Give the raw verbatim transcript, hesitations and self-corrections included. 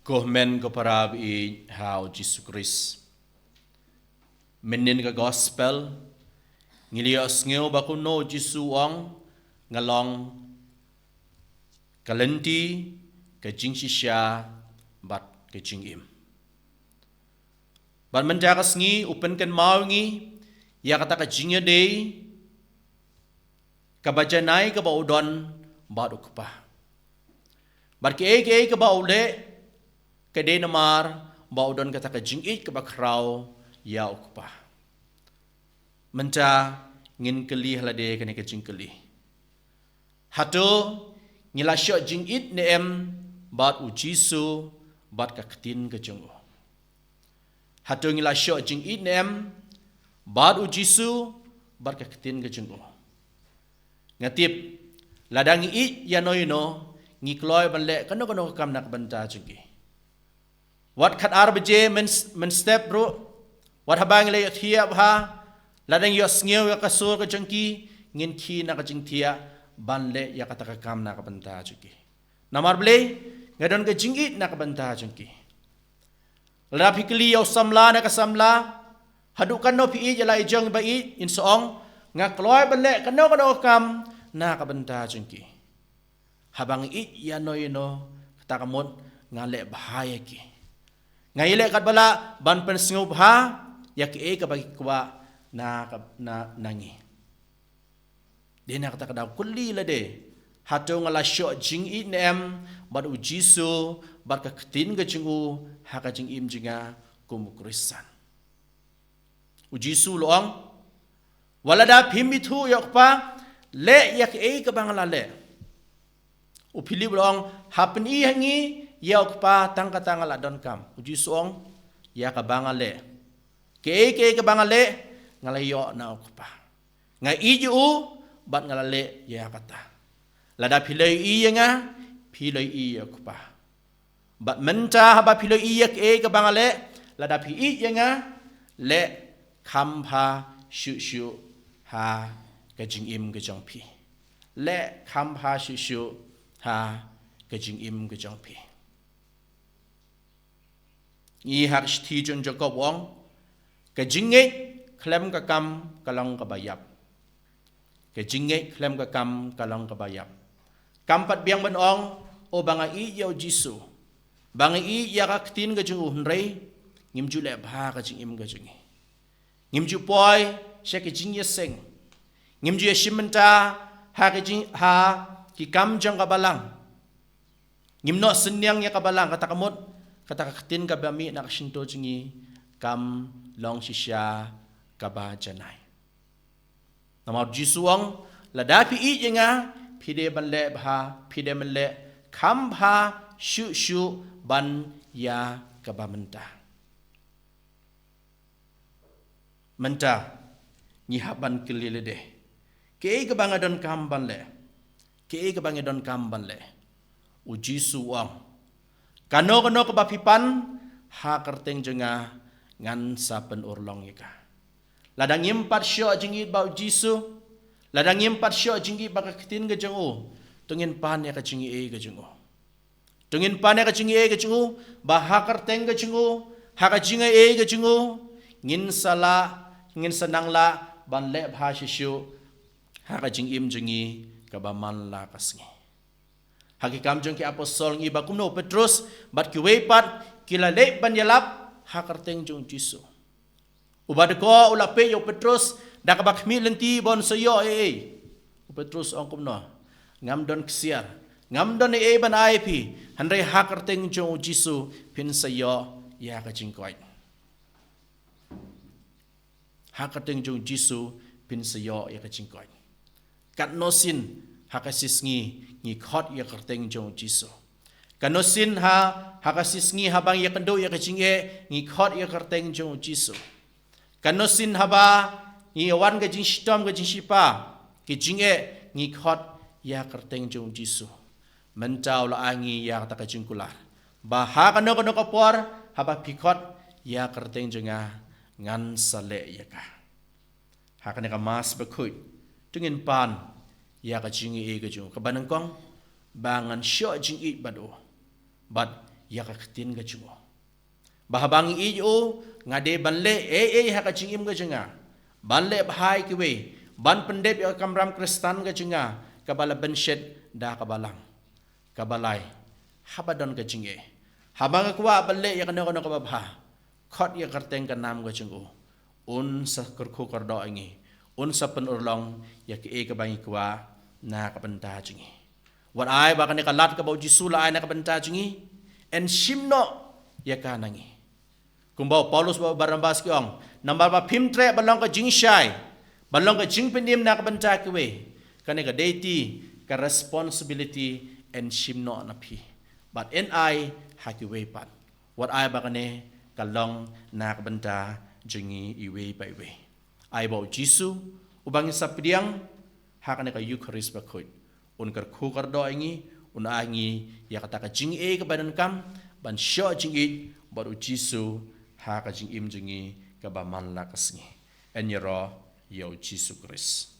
Ko hynmen ko para baieit ha u Jisu Khrist. Mynnin ka gospel, ngi la ïohsngew ba kumno u Jisu u ong, nga long ka lynti, ka jingshisha, bad ka jingim. Bad mynta ka sngi u pynkynmaw ïa ngi ïa kata ka jingïadei kaba janai kaba u don bad u Kpa. Bad kiei kiei kaba u leh, ka dei namar ba u don kata ka jingïeit kaba khraw ïa u Kpa. Mynta ngin kylli ha lade kane ka jingkylli. Hato ngi la shoh jingïeit ne em bad u Jisu bad ka ktien ka jong u? Hato ngi la shoh jingïeit ne em bad u Jisu bad ka ktien ka jong u? Nga tip, lada ngi ïeit ïano ïano, ngi kloi ban leh kano kano ka kam na ka bynta jong ki. Wat khatar baje myn, mynstep ruh, wat haba ngi la ïohthiah bha, lada ngi ïohsngew ïa ka sur ka jong ki, ngin khie na ka jingthiah ban leh ïa kata ka kam na ka bynta jong ki. Namar balei? Nga don ka jingïeit na ka bynta jong ki. Lada phi kylli ïa u samla ne ka samla, haduh katno phi ïeit ïa la i jong ba ïeit, in sa ong, nga kloi ban leh kano kano ka kam na ka bynta jong ki. Haba nga ïeit ïano ïano, kata ka mut nga leh bha ïa ki. Nga ïaleh katba lah ban pynsngew bha ïa kiei kaba ki kwah na ka, na, na ngi. Dei na kata ka daw kylli lade, hato nga la shoh jingïeit ne em bad u Jisu bad ka ktien ka jong u ha ka jingim jong nga kum u Khristan? U Jisu u la ong, wat lada phim ithuh ïa u Kpa, leh ïa kiei kaba nga la leh. U Philip u la ong, ha pyni ha ngi ïa u Kpa, tang kata nga la donkam. U Jisu u ong, ïa kaba nga leh, kiei kiei kaba nga leh, nga la ïoh na u Kpa. Nga ïeit ïa u bad nga la leh ïa kata. Lada phi la ïohi ïa nga, phi la ïohi ïa u Kpa. Bad mynta haba phi la ïohi ïa kiei kaba nga leh, lada phi ïeit ïa nga, leh kham bha shuh shuh ha ka jingim ka jong phi. Leh kham bha shuh shuh ha ka jingim ka jong phi. Ngi ha ka shithi jong Jakob u ong, ka jingngeit khlem ka kam ka long kaba ïap. Ka jingngeit khlem ka kam ka long kaba ïap. Kam pat biang ban ong, o ba nga ïeit ïa u Jisu, ba nga ïeit ïa ka ktien ka jong u, hynrei ngim ju leh bha ka jingim ka jong ngi. Ngim ju poi sha ka jingïaseng. Ngim ju ïashim bynta ha ka jing, ha ki kam jong ka balang. Ngim noh synñiang ïa ka balang, kata ka mut, kata ka ktien kaba mih na ka shyntur jong ngi kam long shisha kaba janai. Namar u Jisu u ong, lada phi ïeit ïa nga, phi dei ban leh bha, phi dei ban leh kham bha shuh shuh ban ïa kaba mynta. Mynta ngi hap ban kylli lade, kiei kaba nga donkam ban leh? Kiei kaba ngi donkam ban leh? U Jisu u ong, kano kano kaba phi pan ha ka kyrteng jong nga, ngan sa pynurlong ïa ka. Lada ngim pat shoh jingïeit bad u Jisu, lada ngim pat shoh jingïeit bad ka ktien ka jong u, to ngin pan ïa ka jingaiei ka jong u. To ngin pan ïa ka jingaiei ka jong u, ba ha ka kyrteng ka jong u, ha ka jingaiei ka jong u, ngin sa lah, ngin sa nang lah ban leh bha shisha ha ka jingim jong ngi kaba man la ka sngi. Ha Ki Kam jong ki Apostol ngi i ba kumno u Petrus bad kiwei pat ki la leit ban ïalap ha ka kyrteng jong u Jisu. U Badkor u la peit ïa u Petrus da kaba khmih lynti ban sa ïoh ei ei. U Petrus u ong kumno? Ngam don ksiar, ngam don ei ei ban ai ïa phi, hynrei ha ka kyrteng jong u Jisu phin sa ïoh ïa ka jingkoit. Ha ka kyrteng jong u Jisu phin sa ïoh ïa ka jingkoit. Katno sien ha ka shisngi ngi khot ïa ka kyrteng jong u Jisu. Katno sien ha, ha ka shisngi haba ngi ïakynduh ïa ka jingeh ngi khot ïa ka kyrteng jong u Jisu. Katno sien haba ngi ïa wan ka jingshitom ka jingshipa, ka jingeh, ngi khot ïa ka kyrteng jong u Jisu. Mynta u la ai ngi ïa kata ka jingkular ba ha kano kano ka por haba phi khot ïa ka kyrteng jong nga, ngan sa leh ïa ka. Ha kane ka Mass bakhuid to ngin pan ïa ka jingaiei ka jong u, kaba nyngkong ba ngan shoh jingïeit bad u, bad ïa ka ktien ka jong u. Ba haba ngi ïeit ïa u, nga dei ban leh ei ei ha ka jingim ka jong nga, ban leh bha ïa kiwei, ban pyndep ïa ka kamram Khristan ka jong nga, kaba la bynshet da ka Balang. Kaba lai, haba don ka jingeh, haba nga kwah ban leh ïa kano kano kaba bha, khot ïa ka kyrteng ka nam ka jong u, un sa kyrkhu kyrdoh ïa ngi, un sa pynurlong ïa kaei kaba ngi kwah na ka bynta jong ngi. Wat ai ba kane ka lad kaba u Jisu u la ai na ka bynta jong ngi yn shim noh ïa ka na ngi. Kumba u Paulus bad u Barnabas ki ong, namar ba phim treh ban long ka jingshai, ban long ka jingpynim na ka bynta kiwei. Kane ka dei te ka responsibility yn shim noh na phi bad yn ai ha kiwei pat. Wat ai ba kane ka long na ka bynta jong ngi iwei pa iwei. Ai ba u Jisu uba ngi sa pdiang ha kane ka Eukharist bakhuid un kyrkhu kyrdoh ïa ngi, un ai ngi ïa kata ka jingeh kaba donkam ban shoh jingïeit bad u Jisu ha ka jingim jong ngi kaba man la ka sngi. Yn ïaroh ïa u Jisu Khrist.